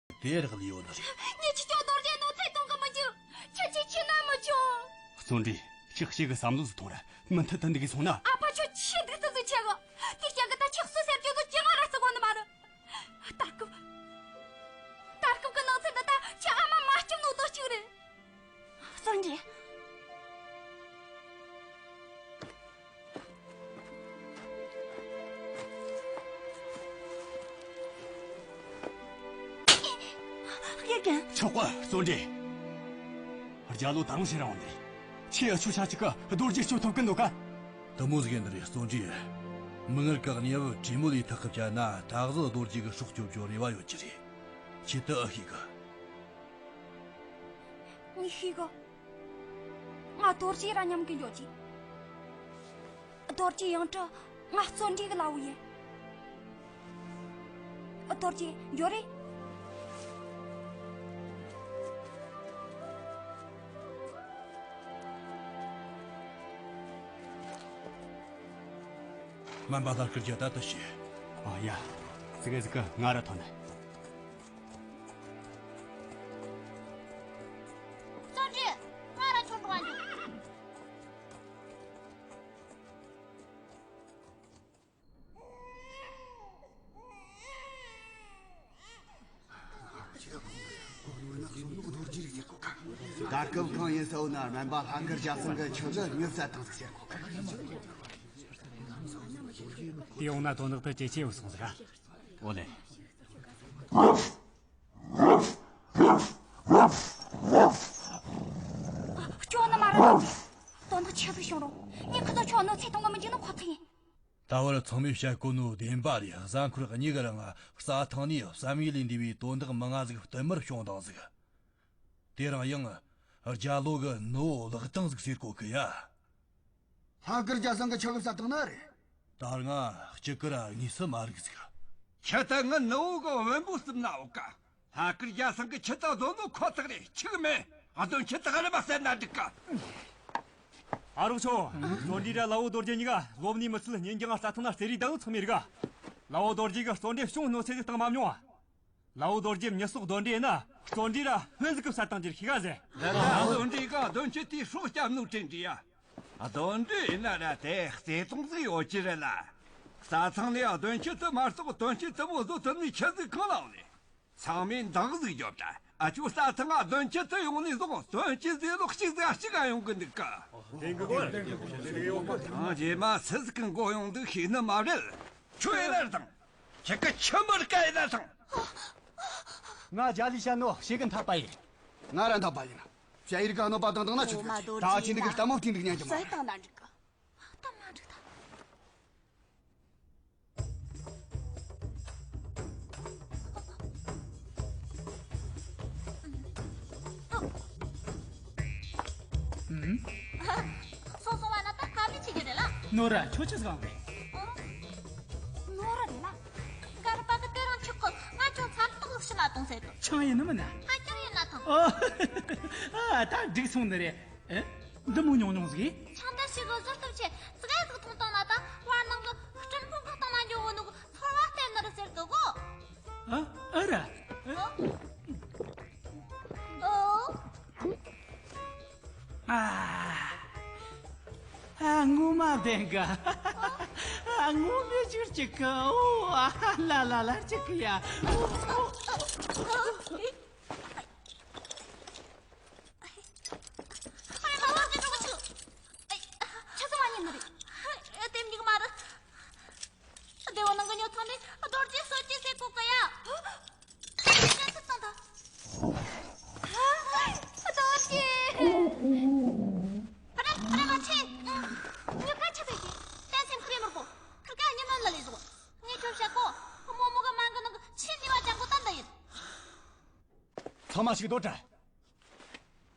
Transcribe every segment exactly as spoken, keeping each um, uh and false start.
དེ་རག་ལས་ཡོད་ནི་རེད། ངས་ཁྱེད་ཆོ་རྡོ་རྗེ་གནོད་འཚེ་གཏོང་གི་མི་འཇུག་ཁྱེད་ཆོས་ཁྱེར་ན་མི་ཆོག་བརྩོན་འགྲུས། ཁྱེད་ཤེད་གི་བསམ་བློ་ཟིག་ཐོངས་ར། མུ་མཐུད་དུ་འདི་གི་སོང་ན། ཨ་ཕ་ཁྱོད་ཆི་འདུག་ཏུ་ཟིག་ཆེ་གི། དེ་ཤེད་གི་ད་ཁྱེད་སུ་ཟེར་རྒྱུ་ཟིག་ཅི་མ་ར་ཟིག་གོ་ནི་མ་རེད། ད་སྐབས། ད་སྐབས་གི་ནང་ཚན་འདི་ད་ཁྱེད་ཨ་མ་མ་སྐྱོབ་ནོ་དོ་གཅིག་རེད། བརྩོན་འགྲུས། ཡ་རྒན། ཆོག་གི་བརྩོན་འགྲུས། རྒྱ་ལོ་ད་རུང་ཕྱིར་རང་འདི། ཁྱེད་ཆོ་ཆ་གཅིག་གི་རྡོ་རྗེ་སྐྱོབ་ཐུབ་གི་འདུག་ག་དེ་མོ་ཟིག་ཡིན་ནི་རེད་བརྩོན་འགྲུས། མིག་སྔར་གི་གནས་བབ་གྲོས་མོལ་ལས་ཐག་གི་བཅད་ན་ད་གཟོད་རྡོ་རྗེ་གི་སྲོག་སྐྱོབ་རྒྱུ་རེ་བ་ཡོད་ཀྱི་རེད། ཁྱེད་དེ་ཨེ་ཤེས་གི། ངས་ཤེས་གི། ང་རྡོ་རྗེ་ར་མཉམ་གི་འགྱོ་རྒྱུ། རྡོ་རྗེ་ཡང་ཁྲི་ང་བརྩོན་འགྲུས་གི་ལ་བུ་ཡིན། རྡོ་རྗེ་འགྱོ་རེ། སྨན་པ་ལྷ་སྐལ་རྒྱལ་ད་ལྟ་ཤི། ཨ་ཡ། ཟི་ག་ཟི་ག་ང་ར་ཐོན་ནས། བརྩོན་འགྲུས། ང་ར་ཁྱོད་འགྲོ་བ་འཇུག་ད་སྐབས་གང་ཡིན་ཟེར་ན་སྨན་པ་ལྷ་སྐལ་རྒྱལ་ཚང་གི་ཁྱོད་ལ་མྱི་བསད་བཏང་ཟིག་ཟེར་གོ་གི། དེ་ཡོང་ན་དོན་དག་དེ་ཇེ་ཆེ་བ་སོང་ཟིག་ཨ། ཨོ་ལེ། སྐྱོ་ནི་མ་རེད། དོན་དག་ཆེ་ཟིག་བྱུང་རུང་ངས་ཁི་ཚོ་ཁྱོད་གནོད་འཚེ་གཏོང་གི་མི་འཇུག་ནི་ཁོ་ཐག་ཡིན། ད་བར་ཚང་མས་བཤད་གོ་ནོ་བདེན་པ་རེད། གཟའ་འཁོར་གཉིས་ཀྱི་རིང་རྩྭ་ཐང་ནས་བསམ་ཡུལ་ལས་འདས་པའི་དོན་དག་མང་ང་ཟིག་བསྟུད་མར་བྱུང་བཏང་ཟིག་དེ་རིང་ཡང་རྒྱ་ལོ་གི་ནུ་བོ་ལག་བཏང་ཟིག་ཟེར་གོ་གི་ཡ། ལྷ་སྐལ་རྒྱལ་ཚང་གི་ཁྱོ་གི་བསད་བཏང་ནི་རེད། ད་སྔ་གཅིག་གི་ར་དངོས་སུ་མ་རིག་ཟིག་ཁྱི་ད་ངི་ནུ་བོ་གི་བེམ་པོ་སུབ་ན་འོག་ག་ལྷ་སྐལ་རྒྱལ་ཚང་གི་ཁྱི་ད་བཟོ་ནོ་ཁོ་ཐག་རེད། ཆིག་མེད། ཨ་དོན་ཁྱི་ད་རེ་བ་བསད་ན་འགྲིག་ག་ཨ་རོགས་ཚོ། བརྩོན་འགྲུས་ར་ལ་བོ་རྡོ་རྗེ་གཉིས་ཀ་ལོ་ནི་མི་ཚུལ་ཉིན་རྒྱང་རྩྭ་ཐང་ན་རྩེ་རིག་དང་ཚང་མི་རིག་ག་ལ་བོ་རྡོ་རྗེ་གི་བརྩོན་འགྲུས་བྱུང་གནོད་འཚེ་ཟིག་བཏང་མ་མྱོང་ང་། ལ་བོ་རྡོ་རྗེ་མྱི་སྲོག་གདོན་འདྲེ་ཡིན་ན་བརྩོན་འགྲུས་ར་ལྷུན་ཟིག་གི་བསད་བཏང་རྒྱུར་ཤེས་ག་ཟེ། ད་ལྟ་བརྩོན་འགྲུས་ག་གདོན་ཁྱི་དེའི་སྲོག་སྐྱབས་ནོ་དྲན་འདྲི་ཡ། གདོན་འདྲེ་ཡིན་ན་ར་དེ་བརྩེ་དུང་ཟིག་ཡོད་ཀྱི་རེད་ལ། རྩྭ་ཐང་ནས་གདོན་ཁྱི་དེ་མ་གཏོགས་དོན་སྤྱི་དེ་མོ་བཟོ་ཐུབ་ནི་ཁྱི་ཟིག་གང་ལ་ཡོད་ནི། ཚང་མས་འདང་ཟིག་རྒྱོབ་དྲ། ཨ་ཅོ་རྩྭ་ཐང་ང་གདོན་ཁྱི་དེ་ཡོང་ནས་བཟུང་དོན་སྤྱི་ཟེར་ལོ་གཅིག་ཟིག་གཅིག་ཡོང་གི་འདུག་ག་དེང་གི་གོ་ཐང་རྗེས་མ་སུ་ཟིག་གི་མགོ་ཡོང་འདུག་ཤེས་ནི་མ་རེད། ཁྱོད་ཡིན་ན་དང་། ཁྱེད་ཀྱི་ཁྱི་མི་རིགས་ཡིན་ན་དང་། ང་རྒྱ་ལི་ཤ་ནོ་ཞེ་གི་འཐབ་པ་ཡིན། ང་ར་འཐབ་པ་ཡིན། ཞ་ཡི་རིགས་ག་ནོ་པ་དང་དང་ན་ཆུ་ཐུག་ད་ཨ་ཆི་འདི་གི་གཏམ་མོ་བཏིང་འདུག་ཉན་གྱི་མ་རེད། ད་མ་འགྲིག་ད། སོང་སོང་བ་ན་ད་དཀའ་ལས་ཆེ་གི་རེད་ལ། ནོ་ར་ཁྱོད་ཆི་ཟིག་ཨང་རེད། ནོ་ར་རེད་ལ། ག་ར་པ་གི་དེ་རང་ཆུག་གི་ང་ཁྱོད་ཚ་ཏོག་ལོག་ཕྱི་ལ་གཏོང་ཟེར་གི། ཆང་ཡིན་ནི་མིན་ན། ཧ་ཅང་ཡིན་ན་ཐང་། ཨ་ད་འགྲིག་སོང་ནི་རེད། ཨེ། འདི་མོ་ཉུང་ཉུང་ཟིག་ཆང་ད་ཞིག་གི་ཟུར་ཐུབ་ཆེ་ཙི་ག་ཟིག་འཐུང་བཏང་ན་ད་བར་ནང་གི་སྤྲིན་ཕུང་ཕུག་བཏང་ན་འགྱོ་གོ་ནུ་གི་ཚོར་བ་སྟེར་ནི་རེད་ཟེར་གི་གོ། ཨ་ཨ་ར། ཨོ། ཨ། ཨ་ངོ་མ་བདེན་ག་ཨ་ངོ་མ་ཅིག་ཅིག་གི་ཨོ་ཨ་ལ་ལ་ལ་ཅིག་གི་ཡ། ཨོ་ཨོ་ཨོ། ཨ་ཡ་ང་ང་ཅི་ཅོག་ཅིག་ཨ་ཡ་ཆ་ཚང་མ་ཉན་ནི་རེད། ཨ་དེ་མིག་མ་རེད། སྡེ་བ་ནང་གི་ཉོ་ཐང་ནས་རྡོ་རྗེ་གསོད་ཅེས་ཟེར་གོ་གི་ཡ། ཅན་ཚུལ་བཏང་ད། རྡོ་རྗེ། ཕ་ར་ཕ་ར་ང་ཆེ། ཉོ་ཁ་ཆེ་བས་ཀྱི། བསྟན་སེམས་ཁུར་མར་པོ། ཁུར་ཀ་ཉི་མ་ལ་ལས་བཟོ། ངས་ཁྱོད་བཤད་གོ། རྨོ་མོ་གི་མང་གི་ནང་གི་ཆེས་ནུས་པ་ཅན་གོ་ད་འདི་ཡིན། ཚང་མ་ཞིག་སྡོད་དྲ།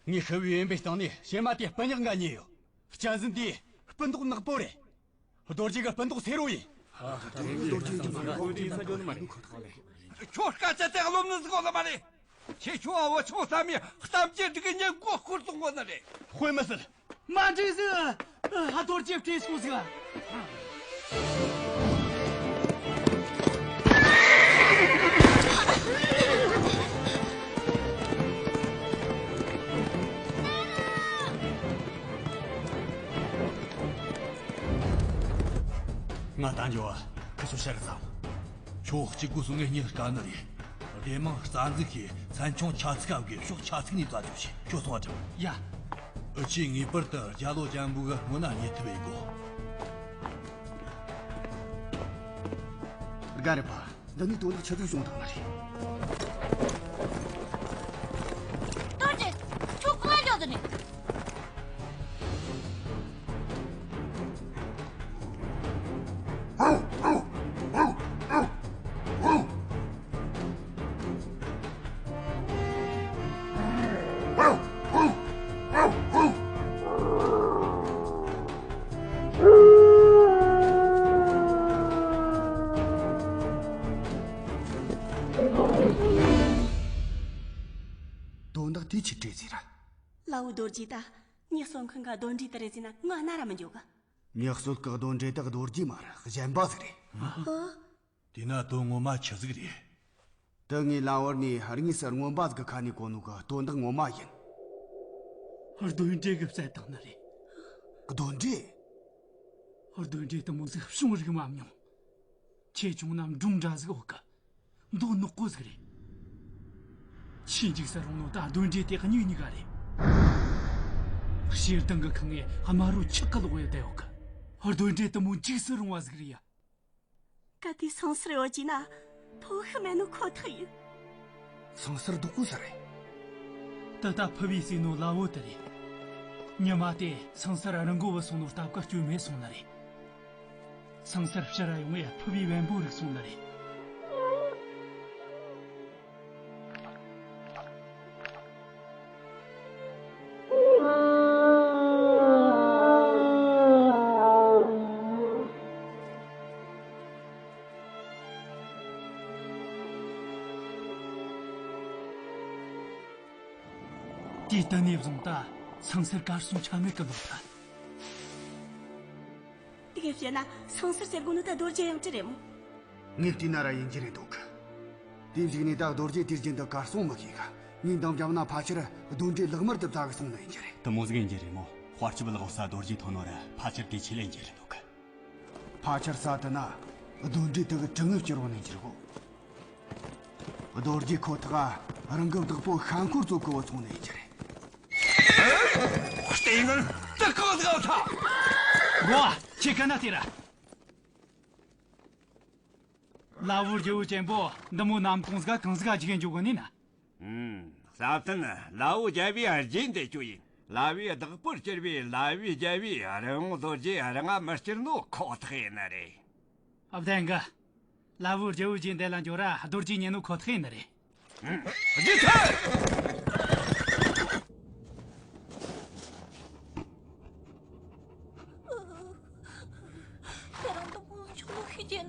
ངས་ཤི་བའི་ཡོན་པའི་སྟེང་ནས་ཕྱེ་མ་དེ་སྤུ་ཉག་འགའ་ཉོས་ཡོད། གཅན་གཟན་དེའི་སྤུ་མདོག་ནག་པོ་རེད། རྡོ་རྗེ་གི་སྤུ་མདོག་སེར་བོ་ཡིན། ཁྱོད་སྐད་ཆ་དེ་རློམ་ནི་ཟིག་གོ་ལ་མ་རེད། ཁྱེད་ཆོ་བ་བུ་ཆུང་བསམ་ཡས་གཏམ་རྒྱུད་འགྲིག་གི་ཉན་གོ་ཁུར་གཏོང་གོ་ནི་རེད། དཔེ་མི་སྲིད། མ་འགྲིག་ཟིག་ཧ་རྡོ་རྗེ་བྲེས་སོང་ཟིག་ང་ད་འགྱོ་བ། ཁི་ཚོ་ཤར་ཙམ། ཕྱོགས་གཅིག་གོ་སོང་ངས་གཉིས་དཀའ་ནི་རེད། སྡེ་དམངས་རྩ་འཛུགས་ཀྱིས་མཚན་ཆུང་ཆ་ཚིག་ག་བགོས། ཕྱོགས་ཆ་ཚིག་ནས་རྩ་འཇོག་བྱེད། ཁྱོད་སོང་བ་དྲངས། ཡ། ཨུ་ཆོས་ངེས་པར་དུ་རྒྱ་ལོ་ཅན་པོ་གི་སྔོན་ན་རྙེད་ཐུབ་པ་ཡེད་དགོས། དགའ་རེད་པ། འདི་ནས་དོན་དག་ཆི་ཟིག་བྱུང་བཏང་ནི་རེད། རྡོ་རྗེ། ཁྱོད་གང་ལ་འགྱོ་དུ་ནི། དོན་དག་དེ་ཆི་འདྲ་ཟིག་རེད། ལའོ་རྡོ་རྗེ། ད་མྱི་གསོད་མཁན་གི་གདོན་འདྲེ་དེ་རེད་ཟེར་ན་ང་གནའ་ར་མི་འགྱོ་གི། མྱི་གསོད་གི་གདོན་འདྲེ་དེ་རྡོ་རྗེ་མ་རེད། གཞན་པ་ཟིག་རེད། ཨ། དེས་ན་དོན་ངོ་མ་ཆི་ཟིག་རེད། དེ་ངས་ལམ་བར་ནས་དངོས་སུ་རྔོན་པ་ཟིག་གི་ཁ་ནས་གོ་ནོ་གི་དོན་དག་ངོ་མ་ཡིན། གདོན་འདྲེ་གིས་བསད་བཏང་ནི་རེད། གདོན་འདྲེ། གདོན་འདྲེ་དེ་མོ་ཟིག་བྱུང་རིག་མ་མྱོང་། ཆེ་ཆུང་རྣམས་སྒྲུང་འདྲ་ཟིག་ཡོད་གི། མདོག་ནག་པོ་ཟིག་རེད། ཆེས་འཇིགས་སུ་རུང་ནོ་ད་གདོན་འདྲེ་དེ་སྨྱུག་གཉིས་ཀ་རེད། ཞེ་སྡང་གིས་ཁེངས་ངས་དམར་པོ་ཆག་གི་ལོག་ཡོད་དེ་ཡོད་གི། གདོན་འདྲེ་དེ་མོ་འཇིགས་སུ་རུང་བ་ཟིག་རེད་ཡ། གལ་ཏེ་སང་སར་ཡོད་ཅེ་ན་ཕོ་ཤི་མེད་ནོ་ཁོ་ཐག་ཡིན། སང་སར་སྡུག་གོ་ས་རེད། ད་ལྟ་ཕུ་བོས་ཟོས་ནོ་ལ་བོ་དེ་རེད། ཉི་མ་དེ་སང་སར་རི་མགོ་བུད་སོང་ནོ་སྟབས་ཀ་སྐྱོན་མེད་སོང་ནི་རེད། སང་སར་ཕྱིར་ར་ཡོང་ངས་ཕུ་བོའི་བེམ་པོ་རིག་སོང་ནི་རེད། དུས་དེ་ནས་བཟུང་ད་སང་སར་གར་སོང་ཆ་མེད་གི་ལོག་ཐལ། དེ་ག་བཤད་ན་སང་སར་ཟེར་གོ་ནོ་ད་རྡོ་རྗེ་གཡང་ཁྲི་རེད་མོ། ངས་བལྟས་ན་ར་ཡིན་རྒྱུ་རེད་འདུག་གི། དེ་བཞིན་ནས་ད་རྡོ་རྗེ་དུས་རྒྱུན་དུ་གར་སོང་མི་ཤེས་གི། ངས་འདང་བརྒྱབ་ན་ཕལ་ཆེར་གདོན་འདྲེ་ལག་དམར་དུ་བཙལ་གི་སོང་ནི་ཡིན་རྒྱུ་རེད། དེ་མོ་ཟིག་ཡིན་རྒྱུ་རེད་མོ། དཔའ་སྐྱིད་ལག་ས་རྡོ་རྗེ་ཐོན་ནོ་ར་ཕལ་ཆེར་དེ་ཆེད་ལ་ཡིན་རྒྱུ་རེད་འདུག་གི། ཕལ་ཆེར་ས་དེ་ན་གདོན་འདྲེ་དེ་གི་དྲི་ངན་སྐྱུར་བ་ནི་ཡིན་རྒྱུ་རེད་གོ། རྡོ་རྗེ་ཁོ་ཐག་རང་གི་བདག་པོ་ཤ་འཁོར་བཙོ་གི་བུད་སོང་ནི་ཡིན་རྒྱུ་རེད། ལྟས་ངན་དེ་གང་ཟིག་ཨ་ཐ། འགོ་བ་ཁྱེད་ག་ན་དེ་ར། ལ་བུ་རྒྱལ་བོ་ཅན་པོ་འདི་མོ་གནམ་དྭངས་ཟིག་གང་ཟིག་འཇིགས་འཇུག་གི་ནི་ན། ཨུམ། ས་བརྟན་ལ་བུ་རྒྱལ་བོའི་རྗེས་འདེད་རྒྱུ་ཡིན། ལ་བུའི་བདག་པོར་གྱུར་པའི་ལ་བུའི་རྒྱལ་བོས་རི་བོང་རྡོ་རྗེ་རང་ང་མི་སྐྱུར་ནོ་ཁོ་ཐག་ཡིན་ནི་རེད། ཨ་བདེན་གི། ལ་བུ་རྒྱལ་བོའི་རྗེས་འདེད་ལ་འགྱོ་ར་རྡོ་རྗེ་རྙེད་ནོ་ཁོ་ཐག་ཡིན་ནི་རེད། རྗེས་ཐལ། དེ་རིང་དུ་མོ་ཆུང་ལོ་ཤི་རྗེས་ན།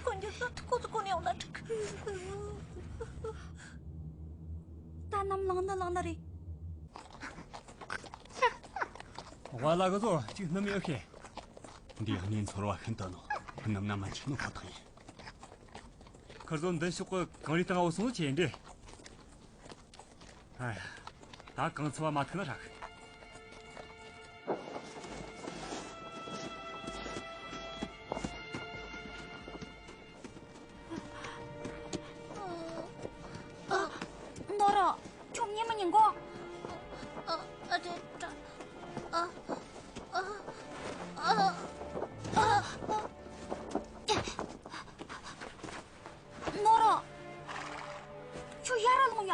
ཁོ་འགྱུར་ས་ཐུག་གོ་ཚུགས་གོ་ནས་ཡོང་ན་འགྲིག། ད་ནམ་ལངས་ནི་ལངས་ནི་རེད། ཝ་ལ་གི་ཚོ་གཅིག་སྣུམ་ཡོད་ཤེས། འདིའི་གཉེན་ཚོར་བ་ཤིན་ཏུ་ནོ། སྣུམ་ན་མ་འཆི་ནོ་ཁོ་ཐག་ཡིན། ཁིར་ཚོ་མདུན་ཕྱོགས་ཀྱི་གངས་རིའི་སྟེང་ང་བུད་སོང་ཆེ་འདྲེ། ཨ་ཡ། ད་གངས་འཚུབ་བ་མ་ཐུག་ན་ཧྲ་གི། ནོ་རོ། ཁྱོད་ཉན་མི་ཉན་གོ། ཨ་ཨ་རེད་དྲ། ཨ་ཨ་ཨ་ཨ་ཨ། ནོ་རོ། ཁྱོད་ཡར་ར་ལོངས་ཡ།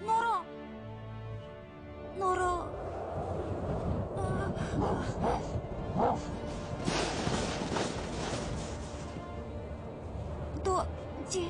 ནོ་རོ། ནོ་རོ། རྡོ་རྗེ།